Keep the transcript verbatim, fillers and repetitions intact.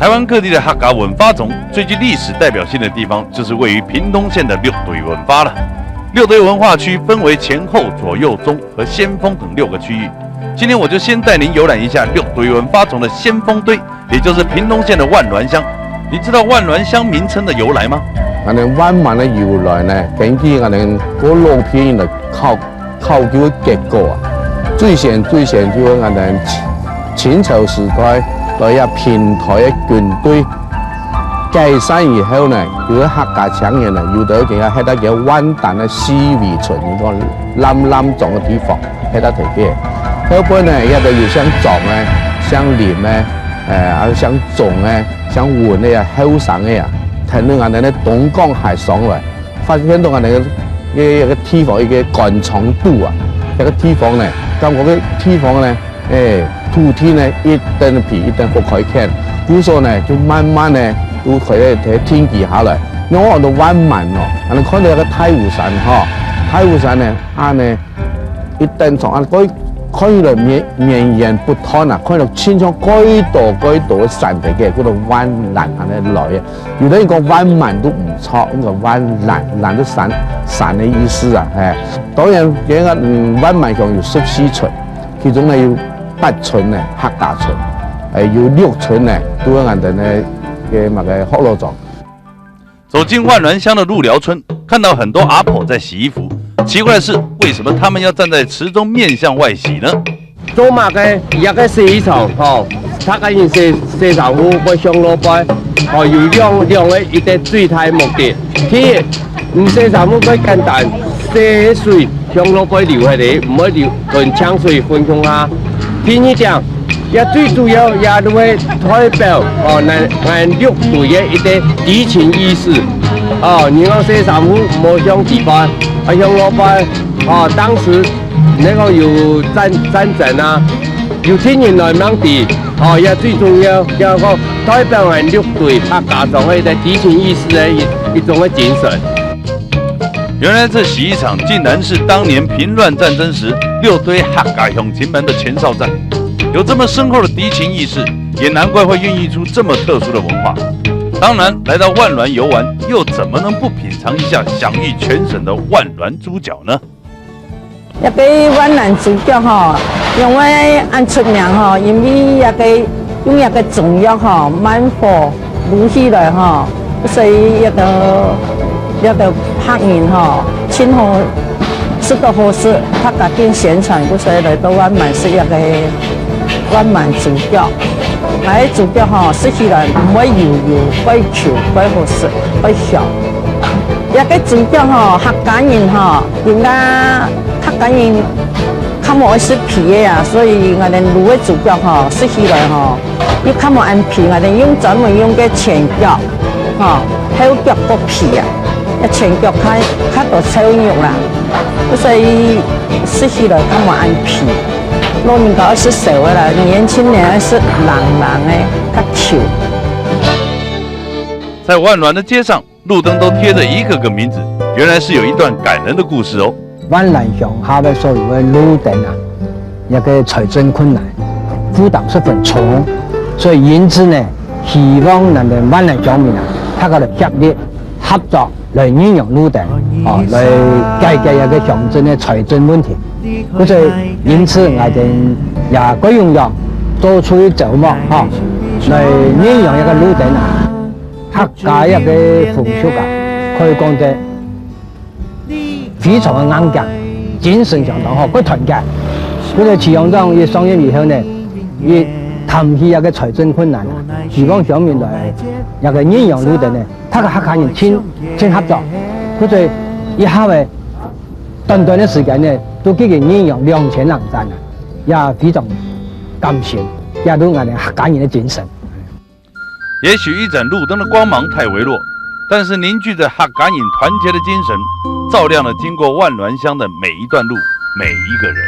台湾各地的客家文化中最具历史代表性的地方，就是位于屏东县的六堆文化了。六堆文化区分为前后、左右、中和先锋等六个区域。今天我就先带您游览一下六堆文化中的先锋堆，也就是屏东县的万峦乡。你知道万峦乡名称的由来吗？恁呢万峦个由來呢，根據恁呢古老片个考考究个結果啊，最先最先就係恁呢清朝時代，在這平台个軍隊解散以後呢，有个客家青年呢，有兜佢啊歇到佢萬丹个四圍村，你講濫濫莊个地方，歇到頭个。後背呢，這兜有姓莊个、姓林个，誒，還有姓鍾个、姓溫个啊，後生个啊，聽到恁呢東港海上來，發現到恁呢个一个地方，一个官場肚啊，這个地方呢，感覺个地方呢，誒，土地呢，一等比一等好開墾，故所呢，就慢慢呢，就開始定居下來。你看到萬峦哦，恁呢看到一个大武山吼，大武山呢，恁呢一等長，恁該看起來綿綿延不斷啊，看起來親像蓋多蓋多个山在該，叫做萬峦恁呢來个。 有兜人講萬峦都毋著，應該萬峦，峦就山，山个意思啊，嘿。當然，這个，嗯，萬峦鄉有十四村，其中呢有八村呢客家村，誒，有六村呢都係𠊎兜呢个麼个學老庄。走进万峦乡的鹿寮村，看到很多阿婆在洗衣服，奇怪的是，为什么她们要站在池中面向外洗呢？ 做麼个這个洗衣場吼，大家人洗，洗衫褲會向落背，吼，有兩，兩个一个最大目的。第一，你洗衫褲會簡單，洗水向落背流下來，毋會流，同淨水分開下。第二點，也最主要也就會代表，哦，𠊎，𠊎六堆个一个地勤意識。哦，你講洗衫褲無向地背，啊，向落背，哦，當時 你講有戰，戰爭啊，有敵人來吂知，吼，也最重要，就係講代表𠊎六堆客家庄个一个地勤意識个一，一種个精神。原来这洗衣厂竟然是当年平乱战争时六堆客家乡亲们的前哨站，有这么深厚的敌情意识，也难怪会孕育出这么特殊的文化。当然，来到万峦游玩，又怎么能不品尝一下享誉全省的万峦猪脚呢？ 這个萬峦豬腳吼，仰會恁出名吼？因為這个用這个中藥吼，慢火滷起來吼，所以這个，這个客人吼，盡好食到好食，大家盡宣傳，故所以來到萬峦食這个萬峦豬腳。這个豬腳吼，食起來毋會油油，蓋Q，蓋好食，蓋香。這个豬腳吼，客家人吼， 因為客家人較無愛食皮个啊，所以𠊎兜滷个豬腳吼，食起來吼，又較無恁皮，𠊎兜用專門用个前腳，吼，後腳過皮啊，這前腳較，較多瘦肉啦，所以食起來較無恁皮。老人家愛食瘦个啦，年輕人愛食冷冷个，較Q。在万峦的街上， 路灯都贴着一个个名字，原来是有一段感人的故事哦。萬峦鄉下个所有个路燈啊，這个財政困難，負擔十分重，所以因此呢，希望𠊎兜萬峦鄉民啊，大家來協力合作，來運用路燈，哦，來解決這个鄉鎮个財政問題。故所因此，𠊎兜也各樣樣做出一招嘛，吼，來運用這个路燈啊。 客家這个風俗啊，可以講得非常个硬頸，精神相當好，蓋團結。故所市鄉長一上任以後呢，佢擔起這个財政困難啊，希望鄉民來這个運用路燈呢，大家客家人盡，盡合作。故所一下仔，短短个時間呢，都已經運用兩千零盞啊，也非常感謝，也都𠊎兜客家人个精神。 也许一盏路灯的光芒太微弱，但是凝聚着客家人团结的精神，照亮了经过万峦乡的每一段路，每一个人。